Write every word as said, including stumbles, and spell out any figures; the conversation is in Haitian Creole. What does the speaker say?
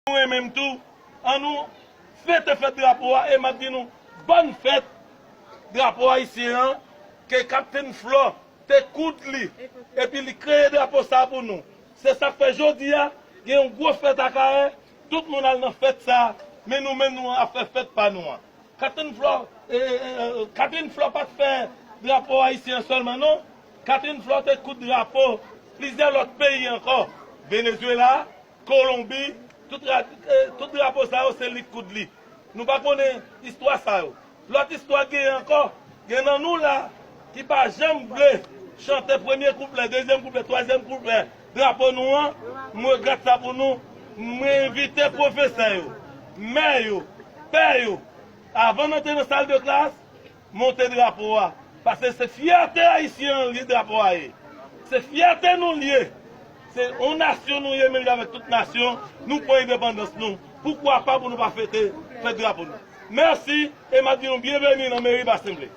nou renmen m tou. An nou fete fèt drapo a e m ap di nou bòn fèt drapo ayisyen an ke Kaptenn Flò te koud li epi li kreye drapo sa a pou nou. Se sa k fè jodi a gen yon gwo fèt Akayè, tout moun al nan fèt sa a, men nou menm nou ap fè fèt pa nou an. Kaptenn Flò, e, e, e, Kaptenn Flò pa t fè drapo ayisyen an sèlman non. Kaptenn Flò te koud drapo plizyè lòt peyi ankò. Venezuela, Kolonbi, tout, ra- e, tout drapo sa yo se li k koud li. Nou pa konnen istwa sa yo. Lòt istwa k genyen ankò, gen nan nou la ki pa janm vle chante premye kouplè, dezyèm kouplè, twazyèm kouplè drapo nou an. Mwen regrèt sa pou nou. Mwen envite pwofesè yo, mè yo, pè yo, avan n antre nan sal de klas, monte drapo a. Paske se fyète ayisyen an li drapo a ye. Se fyète nou l ye. Se yon nasyon nou ye, menm jan avèk tout nasyon, nou pran endepandans nou. Poukwa pa pou nou pa fete fèt drapo nou? Mèsi, e m ap di nou byenveni nan meri Basen Ble.